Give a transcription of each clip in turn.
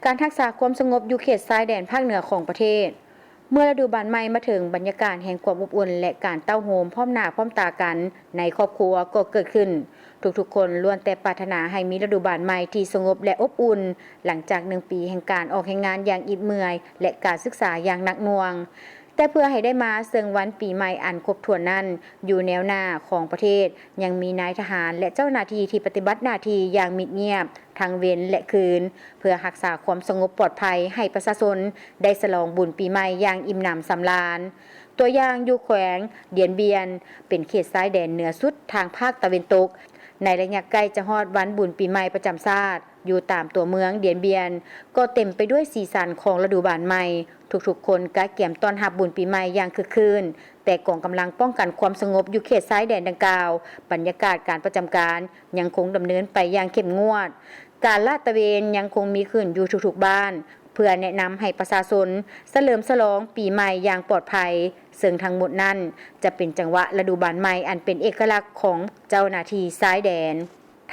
ການຮັກສາຄວາມສະຫງົບຢູ່ເຂດຊາຍແດນພາກເໜືອຂອງປະເທດ. ເມື່ອລະດູບານໃໝ່ມາເຖິງ, ບັນຍາກາດແຫ່ງຄວາມອົບອຸ່ນ ແລະ ການເຕົ້າໂຮມພ້ອມໜ້າພ້ອມຕາກັນໃນຄອບຄົວກໍເກີດຂຶ້ນ. ທຸກໆຄົນລ້ວນແຕ່ປາດຖະໜາໃຫ້ມີລະດູບານໃໝ່ທີ່ສະຫງົບ ແລະ ອົບອຸ່ນ, ຫຼັງຈາກໜຶ່ງປີແຫ່ງການອອກແຮງງານຢ່າງອິດເມື່ອຍ ແລະ ການສຶກສາຢ່າງໜັກໜ່ວງ. ແຕ່ເພື່ອໃຫ້ໄດ້ມາເຊິ່ງວັນປີໃໝ່ອັນຄົບຖ້ວນນັ້ນ, ຢູ່ແນວໜ້າຂອງປະເທດ ຍັງມີນາຍທະຫານ ແລະ ເຈົ້າໜ້າທີ່ທີ່ປະຕິບັດໜ້າທີ່ຢ່າງມິດງຽບ ທັງເວັນ ແລະ ຄືນ ເພື່ອຮັກສາຄວາມສະຫງົບປອດໄພໃຫ້ປະຊາຊົນໄດ້ສະຫຼອງບຸນປີໃໝ່ຢ່າງອີ່ມໜຳສຳລານ. ຕົວຢ່າງຢູ່ແຂວງດຽນບຽນ ເປັນເຂດຊາຍແດນເໜືອສຸດທາງພາກຕາເວັນຕົກ. ໃນໄລຍະໃກ້ຈະຮອດວັນບຸນປີໃໝ່ປະຈຳຊາດ, ຢູ່ຕາມຕົວເມືອງດຽນບຽນ ກໍເຕັມໄປດ້ວຍສີສັນຂອງລະດູບານໃໝ່. ທຸກໆຄົນກະກຽມຕ້ອນຮັບບຸນປີໃໝ່ຢ່າງຄຶກຄື້ນ, ແຕ່ກອງກຳລັງປ້ອງກັນຄວາມສະຫງົບຢູ່ເຂດຊາຍແດນດັ່ງກ່າວ, ບັນຍາກາດການປະຈຳການຍັງຄົງດຳເນີນໄປຢ່າງເຂັ້ມງວດ. ການລາດຕະເວນຍັງຄົງມີຂຶ້ນຢູ່ທຸກໆບ້ານ, ເພື່ອແນະນຳໃຫ້ປະຊາຊົນສະເຫຼີມສະຫຼອງປີໃໝ່ຢ່າງປອດໄພ, ເຊິ່ງທັງໝົດນັ້ນຈະເປັນຈັງຫວະລະດູບານໃໝ່ອັນເປັນເອກະລັກຂອງເຈົ້າໜ້າທີ່ຊາຍແດນ.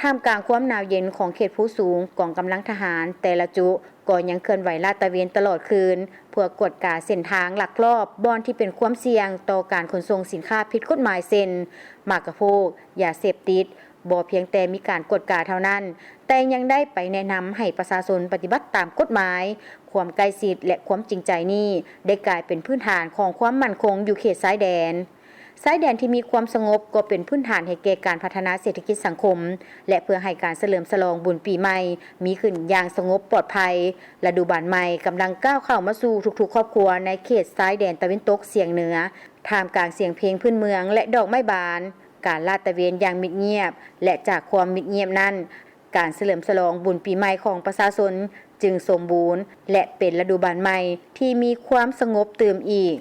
ທ່າມກາງຄວາມໜາວເຢັນຂອງເຂດພູສູງ, ກອງກຳລັງທະຫານແຕ່ລະຈຸກໍຍັງເຄື່ອນໄຫວລາດຕະເວນຕະຫຼອດຄືນ ເພື່ອກວດກາເສັ້ນທາງລັກລອບບ່ອນທີ່ເປັນຄວາມສ່ຽງຕໍ່ການຂົນສົ່ງສິນຄ້າຜິດກົດໝາຍ ເຊັ່ນ ໝາກກະໂພກ, ຢາເສບຕິດ. ບໍ່ພຽງແຕ່ມີການກວດກາເທົ່ານັ້ນ, ແຕ່ຍັງໄດ້ໄປແນະນຳໃຫ້ປະຊາຊົນປະຕິບັດຕາມກົດໝາຍ. ຄວາມໃກ້ຊິດ ແລະ ຄວາມຈິງໃຈນີ້ ໄດ້ກາຍເປັນພື້ນຖານຂອງຄວາມໝັ້ນຄົງຢູ່ເຂດຊາຍແດນ. ຊາຍແດນທີ່ມີຄວາມສະຫງົບກໍເປັນພື້ນຖານໃຫ້ແກ່ການພັດທະນາເສດຖະກິດສັງຄົມ ແລະ ເພື່ອໃຫ້ການສະເຫຼີມສະຫຼອງບຸນປີໃໝ່ມີຂຶ້ນຢ່າງສະຫງົບປອດໄພ. ລະດູບານໃໝ່ກຳລັງກ້າວເຂົ້າມາສູ່ທຸກໆຄອບຄົວໃນເຂດຊາຍແດນຕາເວັນຕົກສຽງເໜືອ, ທ່າມກາງສຽງເພງພື້ນເມືອງ ແລະ ດອກໄມ້ບານ, ການລາດຕະເວນຢ່າງມິດງຽບ ແລະ ຈາກຄວາມມິດງຽບນັ້ນ, ການສະເຫຼີມສະຫຼອງບຸນປີໃໝ່ຂອງປະຊາຊົນຈຶ່ງສົມບູນ ແລະ ເປັນລະດູບານໃໝ່ທີ່ມີຄວາມສະຫງົບຕື່ມອີກ.